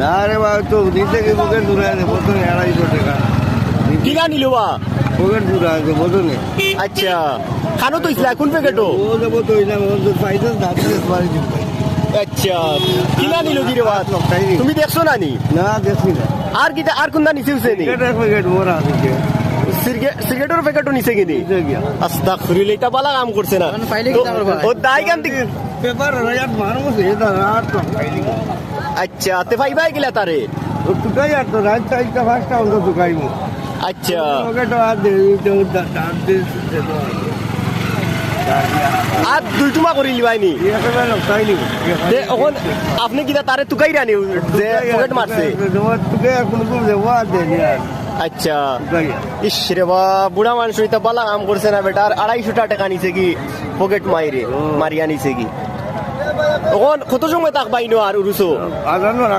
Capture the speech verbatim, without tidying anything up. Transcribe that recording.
আরে বা, তো নিচে কি বুকের দূরে আছে, বোতল আড়াইশো টাকা। কিলা নিল বা? বুকের দূরে আছে, বোতল নেই। আচ্ছা, খানো তো ইসলা কোন প্যাকেটও? ও যাবো তো, ওই না, ও তো পাইছে, দাঁত দিয়ে বাড়ি দিবে। আচ্ছা, কিলা নিল কি রে বা? তুমি দেখছো না নি? না, দেখছি না। আর কিতা, আর কোনটা নিছে উছে নি? সিগারেটের প্যাকেট ওরা আছে যে। সিগারে-, সিগারেটের প্যাকেটও নিছে কিনি? নিছে গিয়া। আস্তাগফিরুল্লাহ, এটা বালা কাম করছে না। মানে পাইলে তো, কিতা করবা? ও দায় কাম দিক- পেপার হলো, ইয়াত মানুষ, এটা রাত তো পাইলি। আচ্ছা, তে পাইবায় কিলা তারে? ও টুকাই আর তো, রাত চারটা পাঁচটা অন্ত টুকাইবো। আচ্ছা। ওকে তো আর দে, এই তো দা-, দাম দে, দে তো আর। আর দুই টুমা করি লিবাইনি? এই একেবারে লোক তাই নিব। তে, অখন আপনি কিতা তারে তুকাইরা নি, যে পকেট মারছে? তোমার তুকাই আর কোনো কোনো দেবো আর দেয়নি আর। আচ্ছা। তুকাই আর। ইস রে বা, বুড়া মানুষ ইতা বালা কাম করছে না বেটা, আর আড়াইশো টাকা নিছে কি পকেট মাইরে, ও। মারিয়া নিছে কি? অখন কত সময় থাকবায় ইনো আর উরুসো? আজানো